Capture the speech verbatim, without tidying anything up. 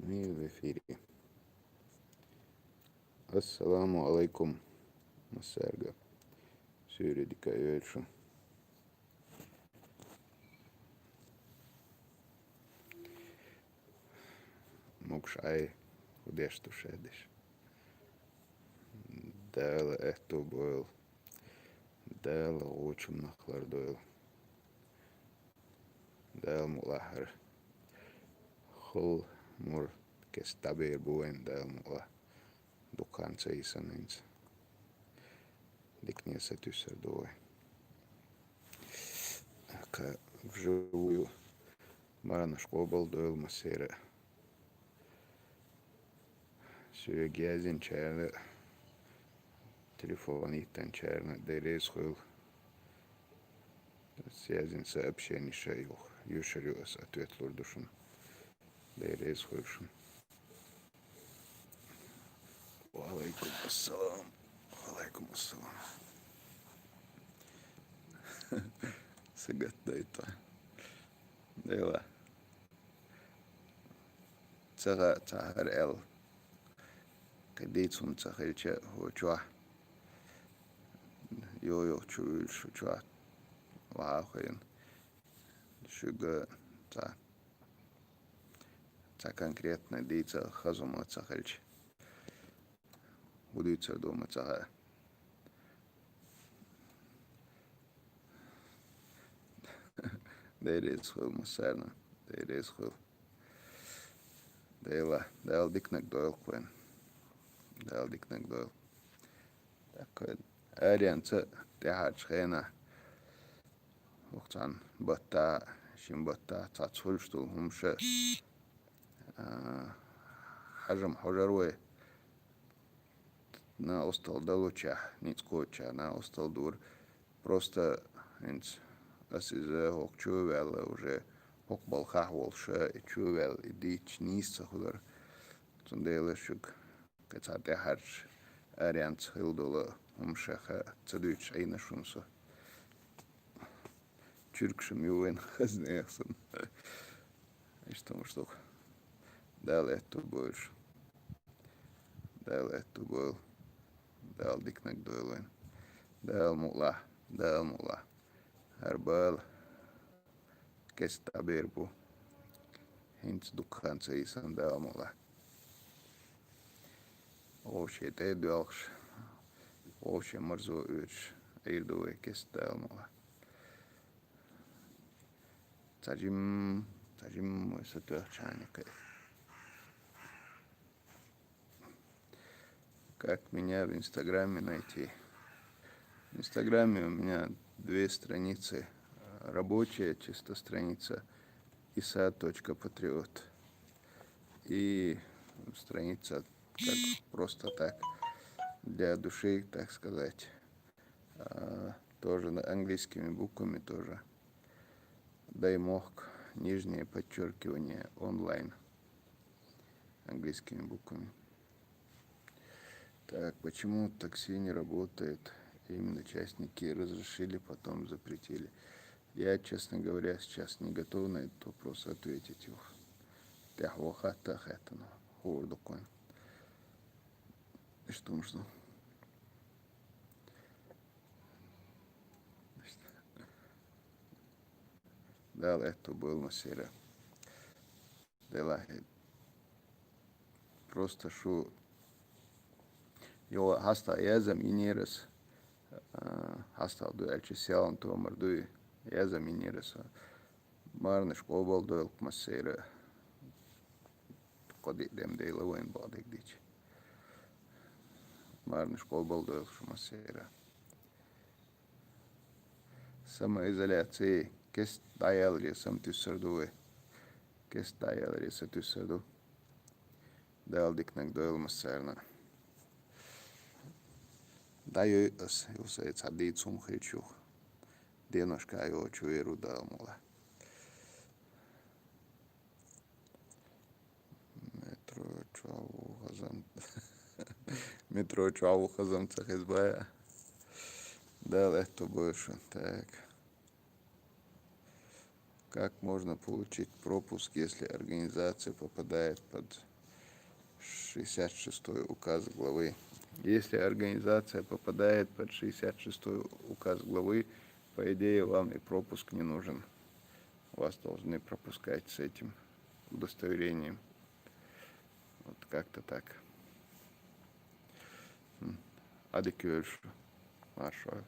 Мир в эфире. Ассаламу алейкум, массаярга. Суьйре дика йойла шун. Могуш Ӏай, хӀу деш ду ша деш. Дала аьтту бойла. Дала гӀочум нах лардойла. Дала мукъалахь хьар. Хул мур кест дӀабер бу вайн Дала мукъалахь. Дукха хан ца йисанна хӀинца. Дикане сатуьйсур ду вай. Ака вживую марханаш къобал дойла массера. Соьга яздинчарна, телефон йиттинчарна Дела реза хуьйла. Яздина сообщени ша юха. Юшар ю ас ответ лур ду шуна. Дела реза хуьйла шуна. Ва алейкум ассалам. Ва алейкум ассалам. Сагатдайта. Дела. Цаха, цахар эл. Кхидийц хӀума ца хилча, хӀу чохь. Йо-йо, чу вуьйлуш, хӀу чохь. Ваха хуьйна. Шуьга ца. Ца конкретно дийца хазума ца хилча. ХӀу дуьйцур ду ма ца хаьа. Дела реза хуьйла массарна. Дела реза хуьйла. Дела, Дала диканиг дойла кхойна. Дала диканиг дойла. ТӀаккха аренца тӀаьхьарчу хенахь. Вукху цхьана батта, шин батта, цхьацца хуьлуш долу хӀума ша, а, хьажам хьожар вай, на устал далучехь, ницкъ кхочехь, на устал дур. Просто хӀинца ас иза хӀокху чу а ваьлла уже, хӀокху балхахь волуш, и чу а ваьлла, и дийцча нийса ца хуьлура. Цундела шуьга кхин цхьа тӀаьхьарчу аренца хила долу хӀума ша ца дуьйцуш Ӏийна шуна со. Чуьркашам ю вайн хазна эха санна. Иштта хӀумаш ду. Дала аьтту бойла шу. Дала аьтту бойла. Дала диканиг дойла вайн. Дала мукъалахь, Дала мукъалахь. ХӀара бала кеста дӀабер бу. ХӀинца дукха хан ца йисанна Дала мукъалахь. Вовше тӀе а доьлхуш, вовше марзо оьцуш, Ӏийр ду вай кеста Дала мукъалахь. Ца жим, ца жим вай сатоьхча хьаьнакхе. Как меня в Инстаграме найти? В Инстаграме у меня две страницы. Рабочая чисто страница исаат точка патриот. И страница как просто так, для души, так сказать. А, тоже на, английскими буквами тоже. Даймохк, нижнее подчеркивание, онлайн. Английскими буквами. Так, почему такси не работает? Именно частники разрешили, потом запретили. Я, честно говоря, сейчас не готов на этот вопрос ответить. Тяхвахата хэтана. Хурдукван. Что нужно? Дала аьтту бойла массера. Делахь. Просто шу йо хьаста язам йинерас, а, хьаста ду аьлча селан томар дуй, язам йинерас. Марнаш къобал дойлу массера. Кхо-диъ дем дайла вайн бакъдерг дича. Марнаш къобал дойлу шу массера. Самоизоляция. Кест дӀаяларе саматуьссар ду вай. Кест дӀаяларе сатуьссар ду. Дала диканиг дойла массарна. ДӀайой ас, юсай цхьа дийца хӀума хилча юха. Деношка йо чу веру Дала мукъалахь. Метро чохь ву хазам. Метро чохь ву хазам ца хезбая. Дала аьтту бойла шун. Так. Как можно получить пропуск, если организация попадает под шестьдесят шестой указ главы. Если организация попадает под шестьдесят шестой указ главы, по идее, вам и пропуск не нужен. Вас должны пропускать с этим удостоверением. Вот как-то так. М. Адык өлші. Маршо.